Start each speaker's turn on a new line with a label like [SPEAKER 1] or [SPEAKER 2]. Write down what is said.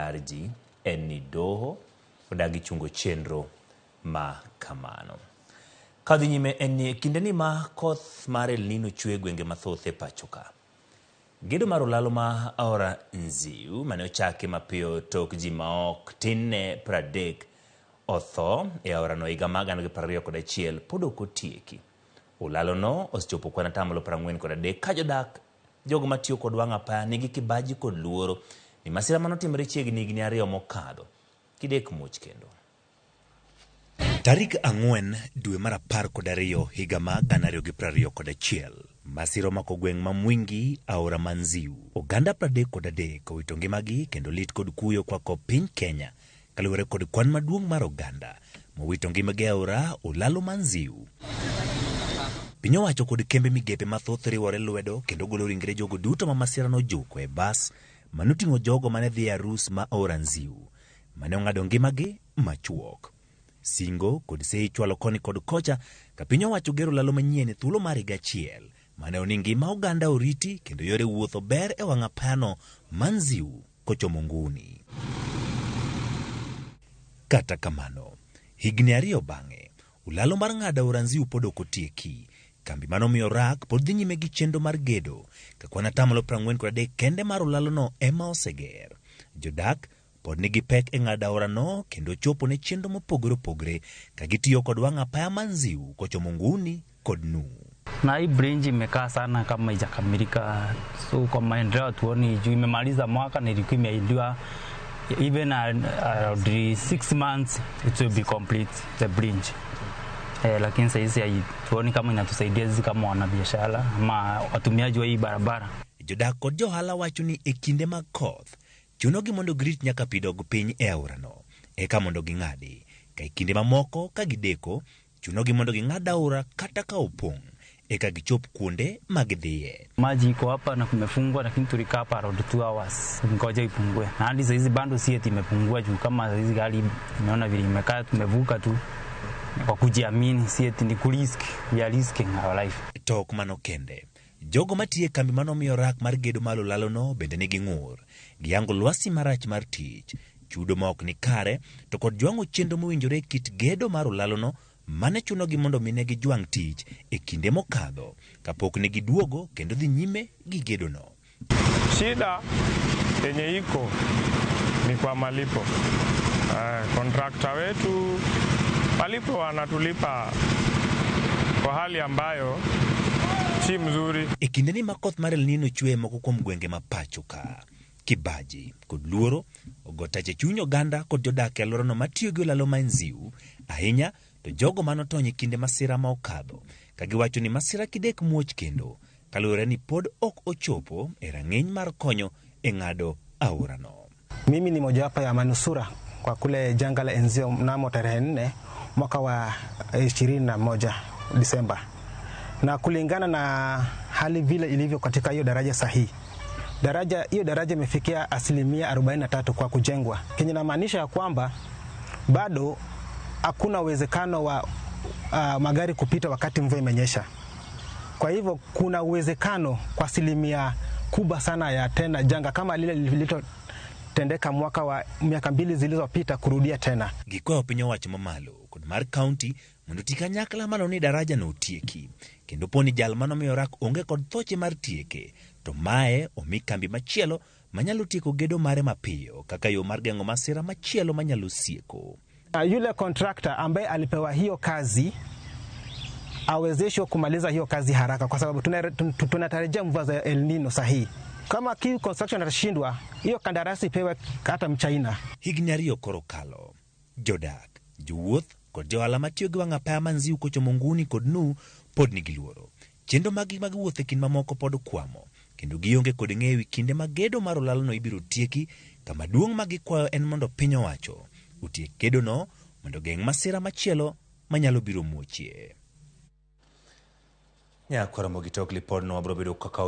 [SPEAKER 1] dar ji en ni doho odagi chungo chenro ma kamano. Kadhi nyime en ni e kindeni ma koth mar El Nino chwe e gwenge mathoth e pacho ka. Gedo mar olalo ma aora Nziu mane ochaki mapiyo tok ji maok tin ne 30 otho e aorano higa mar 2021 pod ok otieki. Olalono osechopo kwan atamalo 43 ka jodak jogo matiyo kod wang' apaya nigi kibaji kod luoro ni masira manotimore chiegni higni 2 mokadho kidek muoch kendo. Tarik 4 dwe mar 12 higa ma 2021, masira omako gweng' ma Mwingi, aora ma Nziu. Oganda 33 owito ngimagi kendo lit kod kuyo kwako piny Kenya kaluwore kod kwan maduong' mar oganda mowito ngimagi e aora Olalo ma Nziu. Piny owacho kod kembe migepe mathoth riwore lwedo kendo golo ringre jogo duto ma masira nojuko e bas manoting'o jogo mane dhi e arus ma aora Nziu mane ong'ado ngimagi machuok. Singo kod seyi chwalo koni kod kocha ka piny owacho gero lalo manyien e thuolo mar higa achiel maneno ni ngima oganda oriti kendo yore wuoth ober e wang' apayano ma Nziu kochomo Nguni. Kata kamano, higni 2 bang'e, ulalo mar ng'ado aora Nziu pod ok otieki. Kambi manomiyo rak pod dhi nyime gi chenro mar gedo ka kwan atamalo 43 kende mar olalono ema oseger. Jodak pod nigi pek e ng'ado aorano kendo chopo ne chenro mopogore opogore ka gitiyo kod wang' apaya ma Nziu kochomo Nguni kod Nu.
[SPEAKER 2] Na hii bridge imekaa sana kama haijakamilika, so kwa maendeleo hatuoni juu imemaliza mwaka na ilikuwa imeahidiwa even around 6 months it will be complete the bridge. Lakini saa hizi hatuoni kama inatusaidia sisi kama wanabiashara ama watumiaji wa hii barabara.
[SPEAKER 1] Jodak kod johala wacho ni e kinde mag koth chunogi mondo girit nyaka pi dog piny e aorano eka mondo ging'adi, ka e kinde mamoko ka gideko chunogi mondo ging'ad aora kata ka opong' eka gichop kuonde ma gidhiye.
[SPEAKER 2] Maji iko hapa na kumefungwa, lakini tulikaa hapa around 2 hours ngoja ipungue, na hadi saa hizi bado si eti imepungua juu kama saa hizi gari imeona vile imekaa, tumevuka tu kwa kujiamini, si eti ni kurisk, we are risking our life.
[SPEAKER 1] To ok mano kende, jogo matiyo e kambi manomiyo rak mar gedo mar olalono bende nigi ng'ur. Giyango lwasi marach mar tich, chudo ma ok ni kare, to kod jwang'o chenro mowinjore e kit gedo mar olalono mane chunogi mondo mi ne gijwang' tich e kinde mokadho kapok ne giduogo kendo dhi nyime gi gedono.
[SPEAKER 3] Shida yenye iko ni kwa malipo. Kontrakta wetu malipo wanatulipa kwa hali ambayo si mzuri.
[SPEAKER 1] E kindeni ma koth mar El Nino chwe moko kuom gwenge ma pacho ka, kibaji kod luoro ogo tach e chuny oganda kod jodak e alworano matiyo gi olalo ma Nziu, ahinya to jogo manotony e kinde masira ma okadho, ka giwacho ni masira kidek muoch kendo kaluwore ni pod ok ochopo e rang'iny mar konyo e ng'ado aorano.
[SPEAKER 4] Mimi ni mojawapo ya manusura kwa kule janga la Enzio mnamo tarehe 4 mwaka wa 21 Disemba, na kulingana na hali vile ilivyo katika hiyo daraja sahihi, hiyo daraja imefikia asilimia 43 kwa kujengwa, kenye inamaanisha ya kwamba bado hakuna uwezekano wa magari kupita wakati mvua imenyesha. Kwa hivyo kuna uwezekano kwa asilimia kubwa sana ya tena janga kama lile lililotendeka mwaka wa miaka 2 zilizopita kurudia tena.
[SPEAKER 1] Gikwayo piny owacho mamalo kod mar county mondo oti kanyakla mano ni daraja no otieki, kendo po ni jal manomiyo rak onge kod thoche mar tieke, to mae omi kambi machielo manyalo tieko gedo mare mapiyo kaka yo mar geng'o masira machielo manyalo sieko.
[SPEAKER 4] Yule contractor ambaye alipewa hiyo kazi awezeshwe kumaliza hiyo kazi haraka, kwa sababu tunatarajia mvua za El Nino sahihi. Kama Q Construction atashindwa, hiyo kandarasi ipewe hata Mchina.
[SPEAKER 1] Higni 2 koro kalo, jodak, jowuoth kod johala matiyo gi wang' apaya ma Nziu kochomo Nguni kod Nu pod nigi luoro. Chenro maggi mag wuoth e kind mamoko pod kwamo, kendo gionge kod ng'eyo e kinde ma gedo mar olalono ibiro tieki. Kama duong' ma gikwayo en mondo piny owacho otiek gedono mondo geng' masira machielo manyalo biro muochie. Nyakwara Mogi tok lipodno wabiro bedo kaka